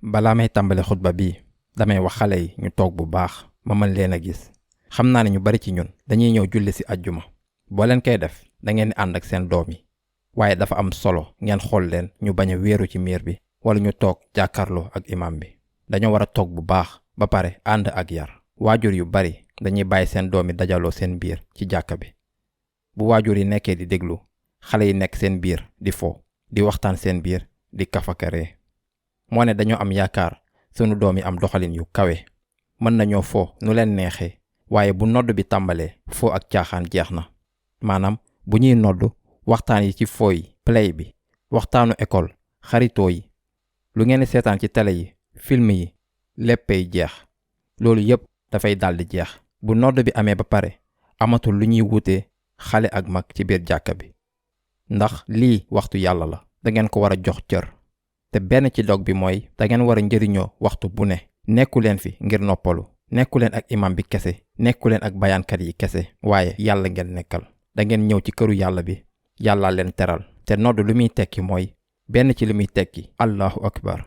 balaa may tàmbale xutba bi damay wax xale yi ñu toog bu baax ma mën leen a gis. xam naa ne ñu bari ci ñun dañuy ñëw julli ci àjjuma boo leen koy def da ngeen di ànd ak seen doom yi waaye dafa am solo ngeen xool leen ñu bañ a wéeru ci miir bi wala ñu toog jàkkaarloo ak imam bi. dañoo war a toog bu baax ba pare ànd ak yar. waajur yu bari dañuy bàyyi seen doom yi dajaloo seen biir ci jàkka bi. bu waajur yi nekkee di déglu xale yi nekk seen biir di fo di waxtaan seen biir di kafakaree. moo ne dañoo am yaakaar sunu doom yi am doxalin yu kawe. mën nañoo fo nu leen neexee waaye bu nodd bi tàmbalee fo ak caaxaan jeex na. maanaam bu ñuy nodd waxtaan yi ci fo yi play bi waxtaanu école xaritoo yi lu ngeen di seetaan ci télé yi film yi léppay jeex. loolu yépp dafay daldi jeex bu nodd bi amee ba pare amatul lu ñuy wuutee xale ak mag ci biir jàkka bi. ndax lii waxtu yàlla la dangeen ko war a jox cër. te benn ci dog bi mooy dangeen war a njëriñoo waxtu bu ne. nekku leen fi ngir noppalu nekku leen ak imam bi kese nekku leen ak bayaankat yi kese waaye yàlla ngeen nekkal. dangeen ñëw ci këru yàlla bi yàlla leen teral. te nodd lu muy tekki mooy benn ci li muy tekki allahu akbar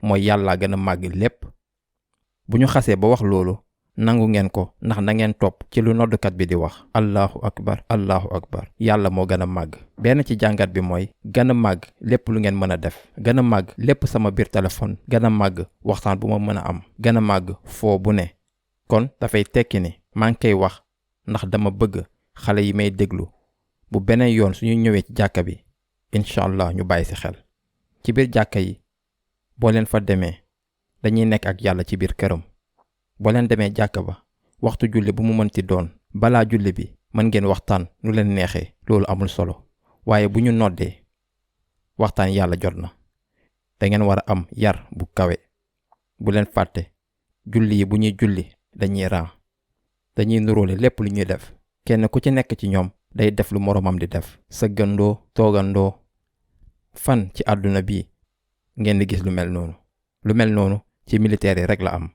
mooy yàlla gën a màgg lépp. bu ñu xasee ba wax loolu nangu ngeen ko ndax na ngeen topp ci lu noddkat bi di wax allahu akbar yàlla moo gën a màgg. benn ci jàngat bi mooy gën a màgg lépp lu ngeen mën a def gën a màgg lépp sama biir téléphone gën a màgg waxtaan bu ma mën a am gën a màgg foo bu ne. kon dafay tekki ni maa ngi koy wax ndax dama bëgg xale yi may déglu bu beneen yoon suñu ñëwee ci jàkka bi incha allah ñu bàyyi ci xel. ci biir jàkka yi boo leen fa demee dañuy nekk ak yàlla ci biir këram. boo leen demee jàkka ba waxtu julli bu mu mënti doon balaa julli bi mën ngeen waxtaan nu leen neexee loolu amul solo waaye bu ñu noddee waxtaan yàlla jot na. dangeen war a am yar bu kawe. bu leen fàtte julli yi bu ñuy julli dañuy ran dañuy nuróole lépp lu ñuy def. kenn ku ci nekk ci ñoom day def lu moroomam di def. sëggandoo toogandoo. fan ci àdduna bi ngeen di gis lu mel noonu. lu mel noonu ci militaire yi rek la am.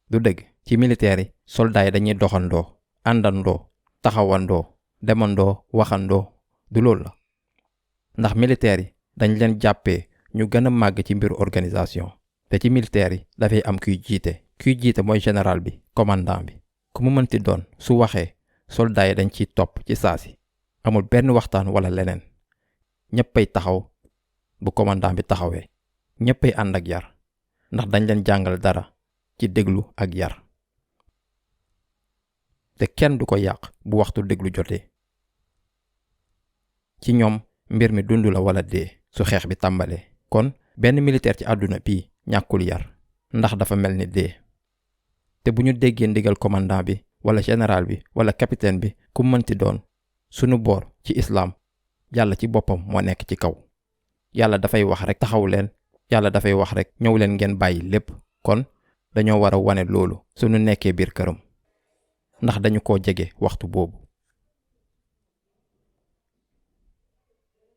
du dëgg ci militaire yi soldat yi dañuy doxandoo àndandoo taxawandoo demandoo waxandoo du loolu la. ndax militaire yi dañ leen jàppee ñu gën a màgg ci mbiru organisation. te ci militaire yi dafay am kuy jiite mooy général bi commandant bi. ku mu mënti doon su waxee soldat yi dañ ciy topp ci saasi. amul benn waxtaan wala leneen. ñëppay taxaw bu commandant bi taxawee. ñëppay ànd ak yar ndax dañ leen jàngal dara ci déglu ak yar. te kenn du ko yàq bu waxtu déglu jotee. ci ñoom mbir mi dund la wala dee su xeex bi tàmbalee. kon benn militaire ci àdduna bii ñàkkul yar ndax dafa mel ni dee. te bu ñu déggee ndigal commandant bi wala général bi wala capitaine bi ku mënti doon sunu boor ci islaam yàlla ci boppam moo nekk ci kaw. yàlla dafay wax rek taxaw leen. yàlla dafay wax rek ñëw leen ngeen bàyyi lépp. kon dañoo war a wane loolu suñu nekkee biir këram ndax dañu ko jege waxtu boobu.